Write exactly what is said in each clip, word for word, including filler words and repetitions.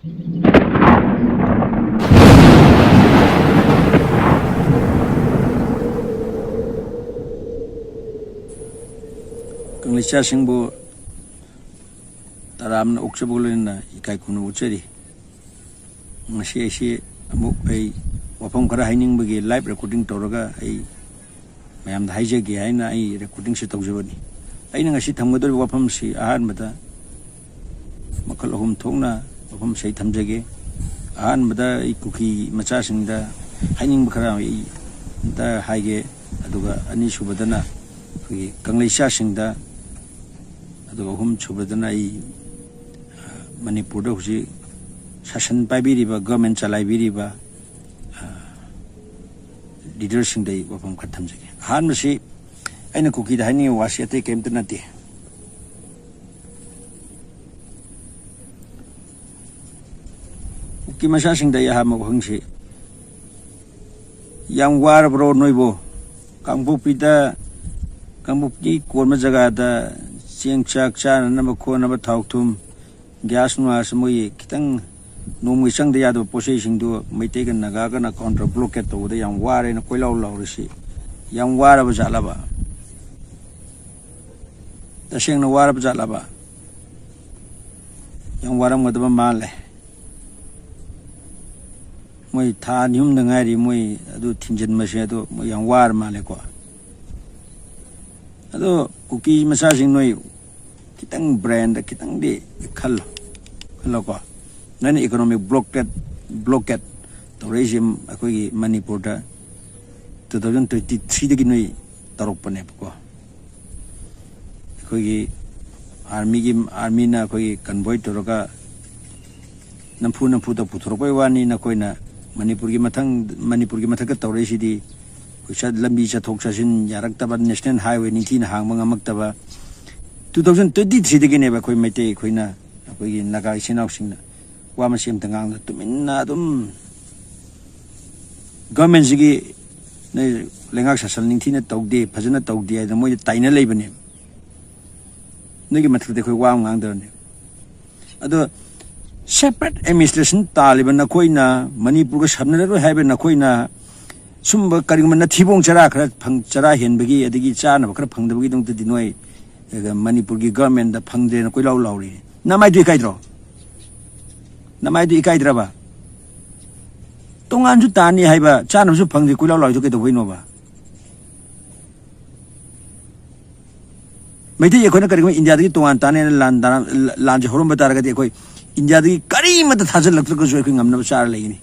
ꯀꯪꯂꯩꯆꯥꯁꯤꯡꯕꯨ ꯇꯔꯥꯝꯅ ꯑꯣꯛꯆꯕꯒ ꯂꯣꯏꯅꯅ ꯏꯀꯥꯏ ꯈꯨꯝꯅꯕ ꯎꯠꯆꯔꯤ꯫ ꯉꯁꯤ ꯑꯩꯁꯤ ꯑꯃꯨꯛ ꯑꯩ ꯋꯥꯐꯝ ꯈꯔ ꯍꯥꯏꯅꯤꯡꯕꯒꯤ live recording ꯇꯧꯔꯒ ꯑꯩ ꯃꯌꯥꯝꯗ ꯍꯥꯏꯖꯒꯦ ꯍꯥꯏꯅ ꯑꯩ recordingꯁꯤ ꯇꯧꯖꯕꯅꯤ꯫ ꯑꯩꯅ ꯉꯁꯤ ꯊꯝꯒꯗꯧꯔꯤꯕ ꯋꯥꯐꯝꯁꯤ ꯑꯍꯥꯟꯕꯗ ꯃꯈꯜ ꯑꯍꯨꯝ ꯊꯣꯛꯅ ꯋꯥꯐꯝꯁꯤ ꯑꯩ ꯊꯝꯖꯒꯦ꯫ ꯑꯍꯥꯟꯕꯗ ꯑꯩ ꯀꯨꯀꯤ ꯃꯆꯥꯁꯤꯡꯗ ꯍꯥꯏꯅꯤꯡꯕ ꯈꯔ ꯑꯩ ꯑꯝꯇ ꯍꯥꯏꯒꯦ꯫ ꯑꯗꯨꯒ ꯑꯅꯤꯁꯨꯕꯗꯅ ꯑꯩꯈꯣꯏꯒꯤ ꯀꯪꯂꯩꯆꯥꯁꯤꯡꯗ, ꯑꯗꯨꯒ ꯑꯍꯨꯝꯁꯨꯕꯗꯅ ꯑꯩ, ꯑ, ꯃꯅꯤꯄꯨꯔꯗ ꯍꯧꯖꯤꯛ ꯁꯥꯁꯟ ꯄꯥꯏꯕꯤꯔꯤꯕ, government ꯆꯂꯥꯏꯕꯤꯔꯤꯕ, ꯑ, leaderꯁꯤꯡꯗ ꯑꯩ ꯋꯥꯐꯝ ꯈꯔ ꯊꯝꯖꯒꯦ꯫ ꯑꯍꯥꯟꯕꯁꯤ ꯑꯩꯅ ꯀꯨꯀꯤꯗ ꯍꯥꯏꯅꯤꯡꯉꯤꯕ ꯋꯥꯁꯤ ꯑꯇꯩ ꯀꯔꯤꯝꯇ ꯅꯠꯇꯦ꯫ ꯀꯨꯀꯤ ꯃꯆꯥꯁꯤꯡꯗ ꯑꯩ ꯑꯍꯥꯟꯕ ꯋꯥꯍꯪꯁꯤ, ꯌꯥꯝ ꯋꯥꯔꯕ꯭ꯔꯣ ꯅꯣꯏꯕꯨ? ꯀꯥꯡꯄꯣꯛꯄꯤꯗ, ꯀꯥꯡꯄꯣꯛꯄꯤ ꯀꯣꯟꯕ ꯖꯒꯥꯗ ꯆꯦꯡ ꯆꯥꯛ ꯆꯥꯅꯅꯕ ꯈꯣꯠꯅꯕ, ꯊꯥꯎ ꯊꯨꯝ, gas ꯅꯨꯡꯒꯥꯁ, ꯃꯣꯏꯒꯤ ꯈꯤꯇꯪ ꯅꯣꯡꯃꯒꯤ ꯆꯪꯗ ꯌꯥꯗꯕ ꯄꯣꯠ ꯆꯩꯁꯤꯡꯗꯨ ꯃꯩꯇꯩꯒ ꯅꯥꯒꯥꯒꯅ counter blockade ꯇꯧꯕꯗ ꯌꯥꯝ ꯋꯥꯔꯦꯅ ꯀꯣꯏꯂꯥꯎ ꯂꯥꯎꯔꯤꯁꯤ ꯌꯥꯝ ꯋꯥꯔꯕ ꯖꯥꯠꯂꯕ? ꯇꯁꯦꯡꯅ ꯋꯥꯔꯕ ꯖꯥꯠꯂꯕ? ꯌꯥꯝ ꯋꯥꯔꯝꯒꯗꯕ ꯃꯥꯜꯂꯦ꯫ ꯃꯣꯏ ꯊꯥ ꯑꯅꯤ ꯑꯍꯨꯝꯗ ꯉꯥꯏꯔꯤ ꯃꯣꯏ ꯑꯗꯨ ꯊꯤꯡꯖꯤꯟꯕꯁꯦ, ꯑꯗꯣ ꯃꯣꯏ ꯌꯥꯝ ꯋꯥꯔ ꯃꯥꯜꯂꯦꯀꯣ꯫ ꯑꯗꯣ ꯀꯨꯀꯤ ꯃꯆꯥꯁꯤꯡ, ꯅꯣꯏ ꯈꯤꯇꯪ brainꯗ ꯈꯤꯇꯪꯗꯤ ꯈꯜꯂꯣ, ꯈꯜꯂꯣꯀꯣ꯫ ꯅꯣꯏꯅ economic blockade, blockade ꯇꯧꯔꯛꯏꯁꯦ ꯑꯩꯈꯣꯏꯒꯤ ꯃꯅꯤꯄꯨꯔꯗ two thousand twenty threeꯗꯒꯤ ꯅꯣꯏ ꯇꯧꯔꯛꯄꯅꯦꯕꯀꯣ꯫ ꯑꯩꯈꯣꯏꯒꯤ armyꯒꯤ, armyꯅ ꯑꯩꯈꯣꯏꯒꯤ convoy ꯇꯧꯔꯒ ꯅꯝꯐꯨ ꯅꯝꯐꯨꯗ ꯄꯨꯊꯣꯔꯛꯄꯩ ꯋꯥꯅꯤ꯫ ꯅꯈꯣꯏꯅ ꯃꯅꯤꯄꯨꯔꯒꯤ ꯃꯊꯪ, ꯃꯅꯤꯄꯨꯔꯒꯤ ꯃꯊꯛꯇ ꯇꯧꯔꯛꯏꯁꯤꯗꯤ, ꯑꯩꯈꯣꯏ ꯆꯠ-, ꯂꯝꯕꯤ ꯆꯠꯊꯣꯛ ꯆꯠꯁꯤꯟ ꯌꯥꯔꯛꯇꯕ, national highway ꯅꯤꯡꯊꯤꯅ ꯍꯥꯡꯕ ꯉꯝꯃꯛꯇꯕ, two thousand twenty threeꯗꯒꯤꯅꯦꯕ ꯑꯩꯈꯣꯏ ꯃꯩꯇꯩ ꯑꯩꯈꯣꯏꯅ, ꯑꯩꯈꯣꯏꯒꯤ ꯅꯥꯒꯥ ꯏꯆꯤꯟ ꯏꯅꯥꯎꯁꯤꯡꯅ ꯋꯥ ꯃꯆꯦ ꯑꯃꯇ ꯉꯥꯡꯗ ꯇꯨꯃꯤꯟꯅ ꯑꯗꯨꯝ governmentꯁꯤꯒꯤ ꯅꯣꯏ ꯂꯩꯉꯥꯛ ꯁꯥꯁꯟ ꯅꯤꯡꯊꯤꯅ ꯇꯧꯗꯦ, ꯐꯖꯅ ꯇꯧꯗꯦ ꯍꯥꯏꯗꯅ ꯃꯣꯏꯗ ꯇꯥꯏꯅ ꯂꯩꯕꯅꯦꯕ꯫ ꯅꯣꯏꯒꯤ ꯃꯊꯛꯇ ꯑꯩꯈꯣꯏ ꯋꯥ ꯑꯃ ꯉꯥꯡꯗꯕꯅꯦꯕ꯫ ꯑꯗꯣ Separate administration ꯇꯥꯜꯂꯤꯕ ꯅꯈꯣꯏꯅ, ꯃꯅꯤꯄꯨꯔꯒ ꯁꯝꯅꯔꯔꯣꯏ ꯍꯥꯏꯕ ꯅꯈꯣꯏꯅ, ꯁꯨꯝꯕ ꯀꯔꯤꯒꯨꯝꯕ ꯅꯊꯤꯕꯣꯡ ꯆꯔꯥ ꯈꯔ ꯐꯪ-, ꯆꯔꯥ ꯍꯦꯟꯕꯒꯤ, ꯑꯗꯒꯤ ꯆꯥꯅꯕ ꯈꯔ ꯐꯪꯗꯕꯒꯤꯗꯃꯛꯇꯗꯤ ꯅꯣꯏ, ꯑ, ꯃꯅꯤꯄꯨꯔꯒꯤ government ꯐꯪꯗ꯭ꯔꯦꯅ ꯀꯣꯏꯂꯥꯎ ꯂꯥꯎꯔꯤ꯫ ꯅꯃꯥꯏꯗꯨ ꯏꯀꯥꯏꯗ꯭ꯔꯣ? ꯅꯃꯥꯏꯗꯨ ꯏꯀꯥꯏꯗ꯭ꯔꯕ? ꯇꯣꯉꯥꯟꯁꯨ ꯇꯥꯅꯤ ꯍꯥꯏꯕ, ꯆꯥꯅꯕꯁꯨ ꯐꯪꯗꯦ ꯀꯣꯏꯂꯥꯎ ꯂꯥꯎꯔꯤꯗꯨ ꯀꯩꯗꯧꯕꯩꯅꯣꯕ? ꯃꯩꯇꯩ ꯑꯩꯈꯣꯏꯅ ꯀꯔꯤꯒꯨꯝꯕ ꯏꯟꯗꯤꯌꯥꯗꯒꯤ ꯇꯣꯉꯥꯟ ꯇꯥꯅꯦꯅ ꯂꯥꯟ ꯗꯥꯔꯥ-, ꯂꯥꯟꯁꯦ ꯍꯧꯔꯝꯕ ꯇꯥꯔꯒꯗꯤ, ꯑꯩꯈꯣꯏ ꯏꯟꯗꯤꯌꯥꯗꯒꯤ ꯀꯔꯤꯃꯠꯇ ꯊꯥꯖꯤꯜꯂꯛꯇ꯭ꯔꯒꯁꯨ ꯑꯩꯈꯣꯏ ꯉꯝꯅꯕ ꯆꯥꯔ ꯂꯩꯒꯅꯤ꯫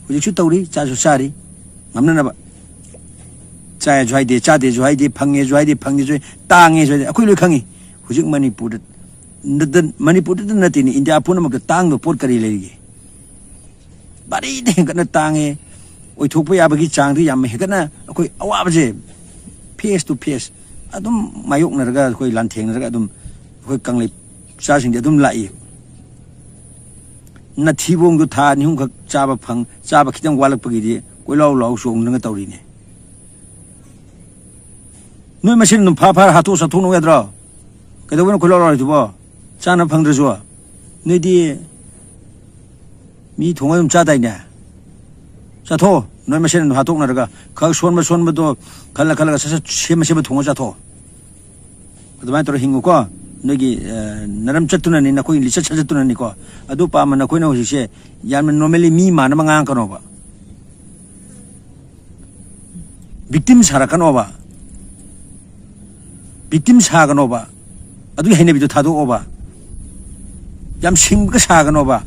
ꯍꯧꯖꯤꯛꯁꯨ ꯇꯧꯔꯤ, ꯆꯥꯁꯨ ꯆꯥꯔꯤ, ꯉꯝꯅꯅꯕ꯫ ꯆꯥꯏꯁꯨ ꯍꯥꯏꯗꯦ, ꯆꯥꯗꯦꯁꯨ ꯍꯥꯏꯗꯦ, ꯐꯪꯉꯦꯁꯨ ꯍꯥꯏꯗꯦ, ꯐꯪꯗꯦꯁꯨ ꯍꯥꯏ-, ꯇꯥꯡꯉꯦꯁꯨ ꯍꯥꯏꯗꯦ, ꯑꯩꯈꯣꯏ ꯂꯣꯏ ꯈꯪꯉꯤ꯫ ꯍꯧꯖꯤꯛ ꯃꯅꯤꯄꯨꯔꯗ, ꯅꯠꯇ-, ꯃꯅꯤꯄꯨꯔꯗꯇ ꯅꯠꯇꯦꯅꯦ, ꯏꯟꯗꯤꯌꯥ ꯄꯨꯝꯅꯃꯛꯇ ꯇꯥꯡꯗꯕ ꯄꯣꯠ ꯀꯔꯤ ꯂꯩꯔꯤꯒꯦ? ꯚꯥꯔꯤꯗ ꯍꯦꯟꯒꯠꯅ ꯇꯥꯡꯉꯦ꯫ ꯑꯣꯏꯊꯣꯛꯄ ꯌꯥꯕꯒꯤ ꯆꯥꯡꯗꯤ ꯌꯥꯝ ꯍꯦꯟꯒꯠꯅ ꯑꯩꯈꯣꯏ ꯑꯋꯥꯕꯁꯦ face to face ꯑꯗꯨꯝ ꯃꯥꯌꯣꯛꯅꯔꯒ, ꯑꯩꯈꯣꯏ ꯂꯥꯟꯊꯦꯡꯅꯔꯒ ꯑꯗꯨꯝ ꯑꯩꯈꯣꯏ ꯀꯪꯂꯩ ꯆꯥꯁꯤꯡꯗꯤ ꯑꯗꯨꯝ ꯂꯥꯛꯏ꯫ ꯅꯊꯤꯕꯣꯡꯗꯣ ꯊꯥ ꯑꯅꯤ ꯑꯍꯨꯝꯈꯛ ꯆꯥꯕ ꯐꯪ-, ꯆꯥꯕ ꯈꯤꯇꯪ ꯋꯥꯠꯂꯛꯄꯒꯤꯗꯤ ꯀꯣꯏꯂꯥꯎ ꯂꯥꯎ ꯆꯣꯡꯗꯅꯒ ꯇꯧꯔꯤꯅꯦ꯫ ꯅꯣꯏ ꯃꯁꯦꯟ ꯑꯗꯨꯝ ꯐꯥ ꯐꯥꯔ ꯍꯥꯠꯇꯣꯛ ꯆꯥꯊꯣꯛꯅꯧ ꯌꯥꯗ꯭ꯔꯣ? ꯀꯩꯗꯧꯕꯩꯅꯣ ꯀꯣꯏꯂꯥꯎ ꯂꯥꯎꯔꯤꯗꯨꯕꯣ? ꯆꯥꯅꯕ ꯐꯪꯗ꯭ꯔꯁꯨ꯫ ꯅꯣꯏꯗꯤ ꯃꯤ ꯊꯣꯡꯉ ꯑꯗꯨꯝ ꯆꯥꯗꯥꯏꯅꯦ? ꯆꯥꯊꯣꯛꯑꯣ, ꯅꯣꯏ ꯃꯁꯦꯟ ꯑꯗꯨꯝ ꯍꯥꯠꯇꯣꯛꯅꯔꯒ, ꯈꯔ ꯁꯣꯟꯕ ꯁꯣꯟꯕꯗꯣ ꯈꯜꯂ ꯈꯜꯂꯒ ꯁꯠ ꯁꯠ ꯁꯦꯝꯃ ꯁꯦꯝꯃ ꯊꯣꯡꯉ ꯆꯥꯊꯣꯛꯑꯣ꯫ ꯑꯗꯨꯃꯥꯏꯅ ꯇꯧꯔ ꯍꯤꯡꯉꯨꯀꯣ꯫ ꯅꯣꯏꯒꯤ, ꯑ, ꯅꯔꯝ ꯆꯠꯇꯨꯅꯅꯤ, ꯅꯈꯣꯏꯒꯤ ꯂꯤꯆꯠ ꯁꯥꯖꯠꯇꯨꯅꯅꯤꯀꯣ꯫ ꯑꯗꯨ ꯄꯥꯝꯕ ꯅꯈꯣꯏꯅ ꯍꯧꯖꯤꯛꯁꯦ ꯌꯥꯝꯅ normally ꯃꯤ ꯃꯥꯟꯅꯕ ꯉꯥꯡꯉꯛꯀꯅꯣꯕ꯫ Victim ꯁꯥꯔꯛꯀꯅꯣꯕ꯫ Victim ꯁꯥꯒꯅꯣꯕ꯫ ꯑꯗꯨꯒꯤ ꯍꯩꯅꯕꯤꯗꯣ ꯊꯥꯗꯣꯛꯑꯣꯕ꯫ ꯌꯥꯝ ꯁꯤꯡꯕꯒ ꯁꯥꯒꯅꯣꯕ꯫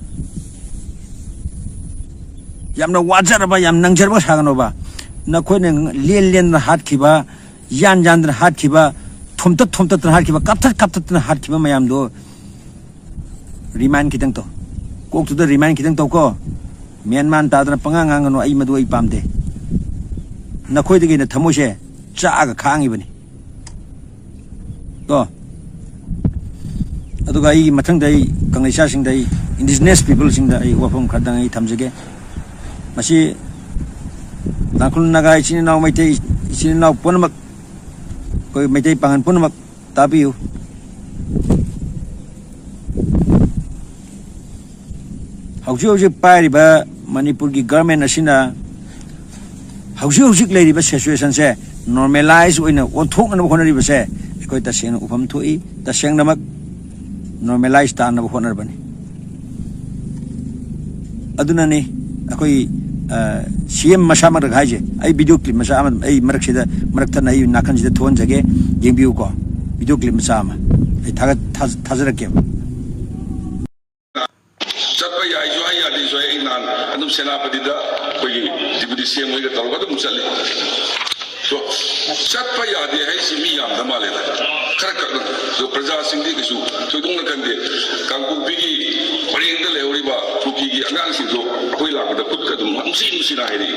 ꯌꯥꯝꯅ ꯋꯥꯖꯔꯕ, ꯌꯥꯝ ꯅꯪꯖꯔꯕ ꯁꯥꯒꯅꯣꯕ꯫ ꯅꯈꯣꯏꯅ ꯂꯦꯟ ꯂꯦꯟꯗꯅ ꯍꯥꯠꯈꯤꯕ, ꯌꯥꯟ ꯌꯥꯟꯗꯅ ꯍꯥꯠꯈꯤꯕ, ꯊꯣꯝꯇꯠ ꯊꯣꯝꯇꯠꯇꯅ ꯍꯥꯠꯈꯤꯕ, ꯀꯥꯞꯊꯠ ꯀꯥꯞꯊꯠꯇꯅ ꯍꯥꯠꯈꯤꯕ ꯃꯌꯥꯝꯗꯣ remind ꯈꯤꯇꯪ ꯇꯧ꯫ ꯀꯣꯛꯇꯨꯗ remind ꯈꯤꯇꯪ ꯇꯧꯀꯣ꯫ ꯃꯦꯟ ꯃꯥꯟ ꯇꯥꯗꯅ ꯄꯉꯥꯡ ꯉꯥꯡꯒꯅꯨ, ꯑꯩ ꯃꯗꯨ ꯑꯩ ꯄꯥꯝꯗꯦ꯫ ꯅꯈꯣꯏꯗꯒꯤ ꯍꯦꯟꯅ ꯊꯃꯣꯏꯁꯦ ꯆꯥꯛꯑꯒ ꯈꯥꯡꯉꯤꯕꯅꯤ꯫ ꯀꯣ꯫ ꯑꯗꯨꯒ ꯑꯩ ꯃꯊꯪꯗ ꯑꯩ ꯀꯪꯂꯩꯆꯥꯁꯤꯡꯗ, ꯑꯩ indigenous peopleꯁꯤꯡꯗ ꯑꯩ ꯋꯥꯐꯝ ꯈꯔꯗꯪ ꯑꯩ ꯊꯝꯖꯒꯦ꯫ ꯃꯁꯤ ꯇꯥꯡꯈꯨꯜ ꯅꯥꯒꯥ ꯏꯆꯤꯟ ꯏꯅꯥꯎ, ꯃꯩꯇꯩ ꯏꯆꯤꯟ ꯏꯅꯥꯎ ꯄꯨꯝꯅꯃꯛ, ꯑꯩꯈꯣꯏ ꯃꯩꯇꯩ ꯄꯥꯉꯜ ꯄꯨꯝꯅꯃꯛ ꯇꯥꯕꯤꯌꯨ꯫ ꯍꯧꯖꯤꯛ ꯍꯧꯖꯤꯛ ꯄꯥꯏꯔꯤꯕ ꯃꯅꯤꯄꯨꯔꯒꯤ ꯒꯔꯃꯦꯟ ꯑꯁꯤꯅ ꯍꯧꯖꯤꯛ ꯍꯧꯖꯤꯛ ꯂꯩꯔꯤꯕ ꯁꯤꯆꯨꯋꯦꯁꯟꯁꯦ ꯅꯣꯔꯃꯦꯂꯥꯏꯖ ꯑꯣꯏꯅ ꯑꯣꯟꯊꯣꯛꯅꯅꯕ ꯍꯣꯠꯅꯔꯤꯕꯁꯦ ꯑꯩꯈꯣꯏ ꯇꯁꯦꯡꯅ ꯎꯐꯝ ꯊꯣꯛꯏ꯫ ꯇꯁꯦꯡꯅꯃꯛ ꯅꯣꯔꯃꯦꯂꯥꯏꯖ ꯇꯥꯅꯕ ꯍꯣꯠꯅꯔꯕꯅꯤ꯫ ꯑꯗꯨꯅꯅꯤ ꯑꯩꯈꯣꯏ ꯁꯤ ꯑꯦꯝ ꯃꯁꯥꯃꯛꯅ ꯍꯥꯏꯁꯦ꯫ ꯑꯩ ꯚꯤꯗꯤꯑꯣ ꯀ꯭ꯂꯤꯞ ꯃꯆꯥ ꯑꯃ ꯑꯩ ꯃꯔꯛꯁꯤꯗ, ꯃꯔꯛ ꯊꯠꯅ ꯑꯩ ꯅꯥꯀꯟꯁꯤꯗ ꯊꯣꯛꯍꯟꯖꯒꯦ, ꯌꯦꯡꯕꯤꯌꯨꯀꯣ꯫ ꯚꯤꯗꯤꯑꯣ ꯀ꯭ꯂꯤꯞ ꯃꯆꯥ ꯑꯃ ꯑꯩ ꯊꯥꯒꯠ ꯊꯥꯖ- ꯊꯥꯖꯔꯛꯀꯦꯕ꯫ ꯆꯠꯄ ꯌꯥꯏꯁꯨ ꯍꯥꯏ, ꯌꯥꯗꯦꯁꯨ ꯍꯥꯏ꯫ ꯑꯩ ꯅꯍꯥꯟ ꯑꯗꯨꯝ ꯁꯦꯅꯥꯄꯇꯤꯗ ꯑꯩꯈꯣꯏꯒꯤ ꯗꯤꯄꯨꯇꯤ ꯁꯤ ꯑꯦꯝ ꯍꯣꯏꯒ ꯇꯧꯔꯒ ꯑꯗꯨꯝ ꯆꯠꯂꯤ꯫ ꯑꯗꯣ ꯆꯠꯄ ꯌꯥꯗꯦ ꯍꯥꯏꯁꯤ ꯃꯤ ꯌꯥꯝꯗ ꯃꯥꯜꯂꯦꯗ, ꯈꯔ ꯈꯛꯅ꯫ ꯑꯗꯣ ꯄ꯭ꯔꯖꯥꯁꯤꯡꯗꯤ ꯀꯩꯁꯨ ꯊꯣꯏꯗꯣꯛꯅ ꯈꯟꯗꯦ꯫ ꯀꯥꯡꯄꯣꯛꯄꯤꯒꯤ ꯄꯔꯦꯡꯗ ꯂꯩꯍꯧꯔꯤꯕ ꯀꯨꯀꯤꯒꯤ ꯑꯉꯥꯡꯁꯤꯡꯗꯣ ꯑꯩꯈꯣꯏ ꯂꯥꯛꯄꯗ ꯈꯨꯠꯀ ꯑꯗꯨꯝ ꯅꯨꯡꯁꯤ ꯅꯨꯡꯁꯤꯅ ꯍꯥꯏꯔꯛꯏ꯫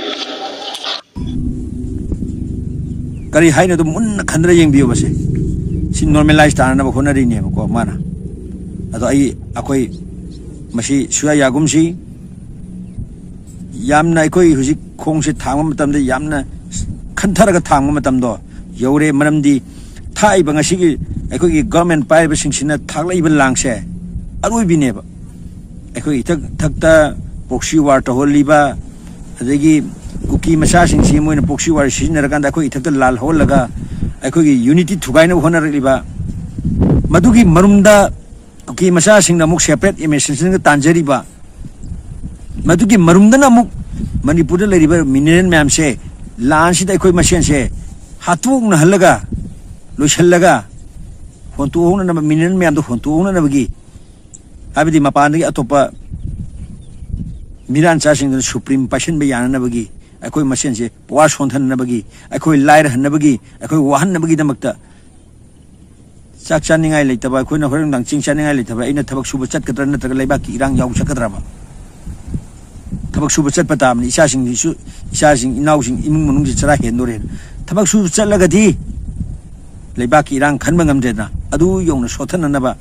ꯀꯔꯤ ꯍꯥꯏꯅꯣ? ꯑꯗꯨꯝ ꯃꯨꯟꯅ ꯈꯟꯗꯅ ꯌꯦꯡꯕꯤꯌꯣꯕꯁꯦ꯫ ꯁꯤ ꯅꯣꯔꯃꯦꯂꯥꯏꯁ ꯇꯥꯅꯅꯕ ꯍꯣꯠꯅꯔꯤꯅꯦꯕꯀꯣ ꯃꯥꯅ꯫ ꯑꯗꯣ ꯑꯩ, ꯑꯩꯈꯣꯏ ꯃꯁꯤ ꯁꯨꯌꯥ ꯌꯥꯒꯨꯝꯁꯤ꯫ ꯌꯥꯝꯅ ꯑꯩꯈꯣꯏ ꯍꯧꯖꯤꯛ ꯈꯣꯡꯁꯦ ꯊꯥꯡꯕ ꯃꯇꯝꯗ ꯌꯥꯝꯅ ꯈꯟꯊꯔꯒ ꯊꯥꯡꯕ ꯃꯇꯝꯗꯣ ꯌꯧꯔꯦ꯫ ꯃꯔꯝꯗꯤ ꯊꯥꯛꯏꯕ ꯉꯁꯤꯒꯤ ꯑꯩꯈꯣꯏꯒꯤ ꯒꯚꯔꯟꯃꯦꯟ ꯄꯥꯏꯔꯤꯕꯁꯤꯡꯁꯤꯅ ꯊꯥꯛꯂꯛꯏꯕ ꯂꯥꯡꯁꯦ ꯑꯔꯣꯏꯕꯤꯅꯦꯕ꯫ ꯑꯩꯈꯣꯏ ꯏꯊꯛ ꯊꯛꯇ ꯄ꯭ꯔꯣꯛꯁꯤ ꯋꯥꯔ ꯇꯧꯍꯜꯂꯤꯕ, ꯑꯗꯒꯤ ꯀꯨꯀꯤ ꯃꯆꯥꯁꯤꯡꯁꯤ ꯃꯣꯏꯅ ꯄ꯭ꯔꯣꯛꯁꯤ ꯋꯥꯔ ꯁꯤꯖꯤꯟꯅꯔꯀꯥꯟꯗ ꯑꯩꯈꯣꯏ ꯏꯊꯛꯇ ꯂꯥꯜ ꯍꯧꯍꯜꯂꯒ ꯑꯩꯈꯣꯏꯒꯤ ꯌꯨꯅꯤꯇꯤ ꯊꯨꯒꯥꯏꯅꯕ ꯍꯣꯠꯅꯔꯛꯂꯤꯕ, ꯃꯗꯨꯒꯤ ꯃꯔꯨꯝꯗ ꯀꯨꯀꯤ ꯃꯆꯥꯁꯤꯡꯅ ꯑꯃꯨꯛ ꯁꯦꯄꯔꯦꯠ ꯑꯦꯗꯃꯤꯅꯤꯁꯇ꯭ꯔꯦꯁꯟꯒ ꯇꯥꯟꯖꯔꯤꯕ, ꯃꯗꯨꯒꯤ ꯃꯔꯨꯝꯗꯅ ꯑꯃꯨꯛ ꯃꯅꯤꯄꯨꯔꯗ ꯂꯩꯔꯤꯕ ꯃꯤꯅꯔꯦꯜ ꯃꯌꯥꯝꯁꯦ ꯂꯥꯟꯁꯤꯗ ꯑꯩꯈꯣꯏ ꯃꯁꯦꯟꯁꯦ ꯍꯥꯠꯇꯣꯛꯅꯍꯜꯂꯒ ꯂꯣꯏꯁꯤꯜꯂꯒ ꯍꯣꯟꯇꯣꯛꯍꯧꯅꯅꯕ, ꯃꯤꯅꯔꯦꯜ ꯃꯌꯥꯝꯗꯣ ꯍꯣꯟꯇꯣꯛꯍꯧꯅꯅꯕꯒꯤ, ꯍꯥꯏꯕꯗꯤ ꯃꯄꯥꯟꯗꯒꯤ ꯑꯇꯣꯞꯄ ꯃꯤꯔꯥꯟꯆꯥꯁꯤꯡꯗꯨꯅ ꯁꯨꯄ꯭ꯔꯤꯝ ꯄꯥꯏꯁꯤꯟꯕ ꯌꯥꯅꯅꯕꯒꯤ, ꯑꯩꯈꯣꯏ ꯃꯁꯦꯟꯁꯦ ꯄꯋꯥꯔ ꯁꯣꯟꯊꯅꯅꯕꯒꯤ, ꯑꯩꯈꯣꯏ ꯂꯥꯏꯔꯍꯟꯅꯕꯒꯤ, ꯑꯩꯈꯣꯏ ꯋꯥꯍꯟꯅꯕꯒꯤꯗꯃꯛꯇ ꯆꯥꯛ ꯆꯥꯅꯤꯡꯉꯥꯏ ꯂꯩꯇꯕ, ꯑꯩꯈꯣꯏꯅ ꯍꯣꯔꯦꯟ ꯅꯨꯡꯗꯥꯡ ꯆꯤꯡ ꯆꯥꯅꯤꯡꯉꯥꯏ ꯂꯩꯇꯕ, ꯑꯩꯅ ꯊꯕꯛ ꯁꯨꯕ ꯆꯠꯀꯗ꯭ꯔꯥ ꯅꯠꯇ꯭ꯔꯒ ꯂꯩꯕꯥꯛꯀꯤ ꯏꯔꯥꯡ ꯌꯥꯎ ꯆꯠꯀꯗ꯭ꯔꯕ? ꯊꯕꯛ ꯁꯨꯕ ꯆꯠꯄ ꯇꯥꯕꯅꯤ꯫ ꯏꯆꯥꯁꯤꯡꯁꯤꯁꯨ, ꯏꯆꯥꯁꯤꯡ, ꯏꯅꯥꯎꯁꯤꯡ, ꯏꯃꯨꯡ ꯃꯅꯨꯡꯁꯤ ꯆꯔꯥ ꯍꯦꯟꯗꯣꯔꯦꯅ꯫ ꯊꯕꯛ ꯁꯨꯕ ꯆꯠꯂꯒꯗꯤ ꯂꯩꯕꯥꯛꯀꯤ ꯏꯔꯥꯡ ꯈꯟꯕ ꯉꯝꯗ꯭ꯔꯦꯗꯅ꯫ ꯑꯗꯨ ꯌꯧꯅ ꯁꯣꯠꯊꯅꯅꯕ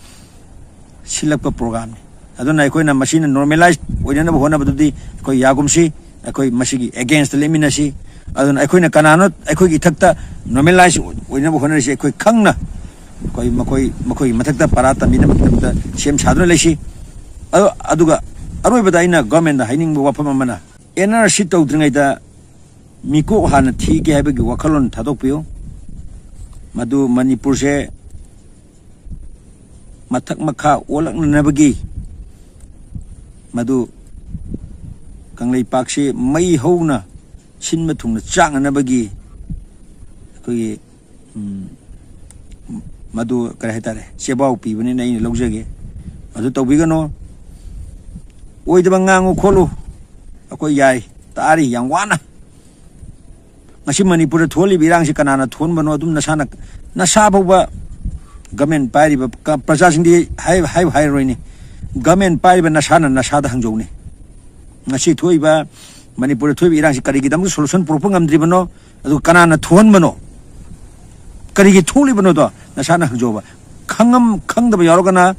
ꯁꯤꯜꯂꯛꯄ ꯄ꯭ꯔꯣꯒ꯭ꯔꯥꯝꯅꯤ꯫ ꯑꯗꯨꯅ ꯑꯩꯈꯣꯏꯅ ꯃꯁꯤꯅ ꯅꯣꯔꯃꯦꯂꯥꯏꯖ ꯑꯣꯏꯅꯅꯕ ꯍꯣꯠꯅꯕꯗꯨꯗꯤ ꯑꯩꯈꯣꯏ ꯌꯥꯒꯨꯝꯁꯤ, ꯑꯩꯈꯣꯏ ꯃꯁꯤꯒꯤ ꯑꯦꯒꯦꯟꯁꯇ ꯂꯦꯞꯃꯤꯟꯅꯁꯤ꯫ ꯑꯗꯨꯅ ꯑꯩꯈꯣꯏꯅ ꯀꯅꯥꯅꯣ ꯑꯩꯈꯣꯏꯒꯤ ꯏꯊꯛꯇ ꯅꯣꯔꯃꯦꯂꯥꯏꯖ ꯑꯣꯏꯅꯕ ꯍꯣꯠꯅꯔꯤꯁꯤ? ꯑꯩꯈꯣꯏ ꯈꯪꯅ ꯑꯩꯈꯣꯏ ꯃꯈꯣꯏ, ꯃꯈꯣꯏꯒꯤ ꯃꯊꯛꯇ ꯄꯔꯥ ꯇꯝꯕꯤꯅꯕꯒꯤꯗꯃꯛꯇ ꯁꯦꯝ ꯁꯥꯗꯨꯅ ꯂꯩꯁꯤ꯫ ꯑꯗꯣ, ꯑꯗꯨꯒ ꯑꯔꯣꯏꯕꯗ ꯑꯩꯅ ꯒꯣꯔꯃꯦꯟꯗ ꯍꯥꯏꯅꯤꯡꯕ ꯋꯥꯐꯝ ꯑꯃꯅ, ꯑꯦꯟ ꯑꯥꯔ ꯁꯤ ꯇꯧꯗ꯭ꯔꯤꯉꯩꯗ ꯃꯤꯀꯣꯛ ꯍꯥꯟꯅ ꯊꯤꯒꯦ ꯍꯥꯏꯕꯒꯤ ꯋꯥꯈꯜꯂꯣꯟ ꯊꯥꯗꯣꯛꯄꯤꯌꯨ꯫ ꯃꯗꯨ ꯃꯅꯤꯄꯨꯔꯁꯦ ꯃꯊꯛ ꯃꯈꯥ ꯑꯣꯜꯂꯛꯅꯅꯕꯒꯤ, ꯃꯗꯨ ꯀꯪꯂꯩꯄꯥꯛꯁꯤ ꯃꯩ ꯍꯧꯅ ꯁꯤꯟꯕ ꯊꯨꯡꯅ ꯆꯥꯛꯅꯅꯕꯒꯤ ꯑꯩꯈꯣꯏꯒꯤ, ꯎꯝ, ꯃꯗꯨ ꯀꯔꯤ ꯍꯥꯏꯇꯥꯔꯦ, ꯆꯦꯕꯥꯎ ꯄꯤꯕꯅꯤꯅ ꯑꯩꯅ ꯂꯧꯖꯒꯦ꯫ ꯃꯗꯨ ꯇꯧꯕꯤꯒꯅꯨ꯫ ꯑꯣꯏꯗꯕ ꯉꯥꯡꯉꯨ ꯈꯣꯠꯂꯨ꯫ ꯑꯩꯈꯣꯏ ꯌꯥꯏ, ꯇꯥꯔꯤ ꯌꯥꯝ ꯋꯥꯅ꯫ ꯉꯁꯤ ꯃꯅꯤꯄꯨꯔꯗ ꯊꯣꯛꯍꯜꯂꯤꯕ ꯏꯔꯥꯡꯁꯤ ꯀꯅꯥꯅ ꯊꯣꯛꯍꯟꯕꯅꯣ? ꯑꯗꯨꯝ ꯅꯁꯥꯅ, ꯅꯁꯥ ꯐꯥꯎꯕ ꯒꯃꯦꯟ ꯄꯥꯏꯔꯤꯕ ꯀ-, ꯄ꯭ꯔꯖꯥꯁꯤꯡꯗꯤ ꯍꯥꯏ-, ꯍꯥꯏꯕꯨ ꯍꯥꯏꯔꯔꯣꯏꯅꯦ꯫ ꯒꯃꯦꯟ ꯄꯥꯏꯔꯤꯕ ꯅꯁꯥꯅ ꯅꯁꯥꯗ ꯍꯪꯖꯧꯅꯦ꯫ ꯉꯁꯤ ꯊꯣꯛꯏꯕ, ꯃꯅꯤꯄꯨꯔꯗ ꯊꯣꯛꯏꯕ ꯏꯔꯥꯡꯁꯤ ꯀꯔꯤꯒꯤꯗꯃꯛꯇ ꯁꯣꯂꯨꯁꯟ ꯄꯨꯔꯛꯄ ꯉꯝꯗ꯭ꯔꯤꯕꯅꯣ? ꯑꯗꯨꯒ ꯀꯅꯥꯅ ꯊꯣꯛꯍꯟꯕꯅꯣ? ꯀꯔꯤꯒꯤ ꯊꯣꯛꯂꯤꯕꯅꯣꯗꯣ ꯅꯁꯥꯅ ꯍꯪꯖꯧꯕ꯫ ꯈꯪꯉꯝ-, ꯈꯪꯗꯕ ꯌꯥꯎꯔꯒꯅ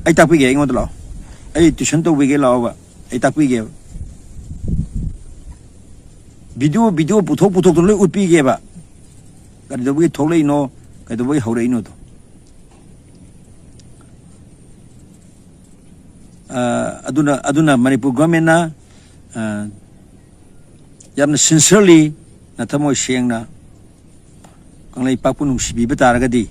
ꯑꯩ ꯇꯥꯛꯄꯤꯒꯦ, ꯑꯩꯉꯣꯟꯗ ꯂꯥꯛꯑꯣ, ꯑꯩ ꯇ꯭ꯌꯨꯁꯟ ꯇꯧꯕꯤꯒꯦ ꯂꯥꯛꯑꯣꯕ, ꯑꯩ ꯇꯥꯛꯄꯤꯒꯦꯕ꯫ ꯚꯤꯗꯤꯑꯣ, ꯚꯤꯗꯤꯑꯣ ꯄꯨꯊꯣꯛ ꯄꯨꯊꯣꯛꯇꯅ ꯂꯣꯏ ꯎꯠꯄꯤꯒꯦꯕ꯫ ꯀꯩꯗꯧꯕꯒꯤ ꯊꯣꯛꯂꯛꯏꯅꯣ, ꯀꯩꯗꯧꯕꯒꯤ ꯍꯧꯔꯛꯏꯅꯣꯗꯣ꯫ ꯑ, ꯑꯗꯨꯅ, ꯑꯗꯨꯅ ꯃꯅꯤꯄꯨꯔ ꯒꯣꯔꯃꯦꯟꯅ, ꯑ, ꯌꯥꯝꯅ ꯁꯤꯟꯁꯤꯌꯔꯂꯤ, ꯅꯊꯃꯣꯏ ꯁꯦꯡꯅ ꯀꯪꯂꯩꯄꯥꯛꯄꯨ ꯅꯨꯡꯁꯤꯕꯤꯕ ꯇꯥꯔꯒꯗꯤ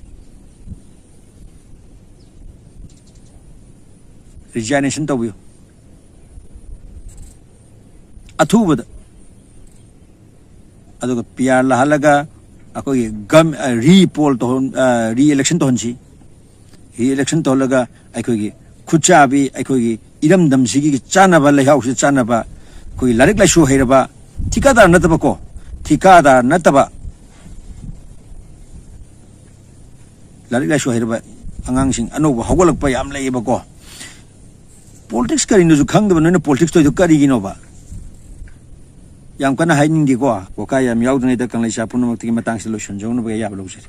ꯔꯤꯖꯥꯏꯅꯦꯁꯟ ꯇꯧꯕꯤꯌꯨ ꯑꯊꯨꯕꯗ꯫ ꯑꯗꯨꯒ ꯄꯤ ꯑꯥꯔ ꯂꯥꯛꯍꯜꯂꯒ ꯑꯩꯈꯣꯏꯒꯤ ꯒꯝ-, ꯑ, ꯔꯤꯄꯣꯜ ꯇꯧꯍꯟ-, ꯑ, ꯔꯤ ꯏꯂꯦꯛꯁꯟ ꯇꯧꯍꯟꯁꯤ꯫ ꯔꯤ ꯏꯂꯦꯛꯁꯟ ꯇꯧꯍꯜꯂꯒ ꯑꯩꯈꯣꯏꯒꯤ ꯈꯨꯠꯆꯥꯕꯤ, ꯑꯩꯈꯣꯏꯒꯤ ꯏꯔꯝꯗꯝꯁꯤꯒꯤ ꯆꯥꯅꯕ, ꯂꯩꯍꯥꯎꯁꯤꯗ ꯆꯥꯅꯕ, ꯑꯩꯈꯣꯏꯒꯤ ꯂꯥꯏꯔꯤꯛ ꯂꯥꯏꯁꯨ ꯍꯩꯔꯕ, ꯊꯤꯀꯥꯗꯥꯔ ꯅꯠꯇꯕꯀꯣ, ꯊꯤꯀꯥꯗꯥꯔ ꯅꯠꯇꯕ, ꯂꯥꯏꯔꯤꯛ ꯂꯥꯏꯁꯨ ꯍꯩꯔꯕ ꯑꯉꯥꯡꯁꯤꯡ ꯑꯅꯧꯕ ꯍꯧꯒꯠꯂꯛꯄ ꯌꯥꯝ ꯂꯩꯌꯦꯕꯀꯣ꯫ ꯄꯣꯂꯤꯇꯤꯛꯁ ꯀꯔꯤꯅꯣꯁꯨ ꯈꯪꯗꯕ ꯅꯣꯏꯅ ꯄꯣꯂꯤꯇꯤꯛꯁ ꯇꯧꯔꯤꯗꯣ ꯀꯔꯤꯒꯤꯅꯣꯕ? ꯌꯥꯝ ꯀꯟꯅ ꯍꯥꯏꯅꯤꯡꯗꯦꯀꯣ, ꯋꯥꯀꯥ ꯌꯥꯝ ꯌꯥꯎꯗ꯭ꯔꯤꯉꯩꯗ ꯀꯪꯂꯩꯆꯥ ꯄꯨꯝꯅꯃꯛꯇꯒꯤ ꯃꯇꯥꯡꯁꯤꯗ ꯂꯣꯏꯁꯤꯟꯖꯧꯅꯕ ꯑꯌꯥꯕ ꯂꯧꯖꯔꯤ꯫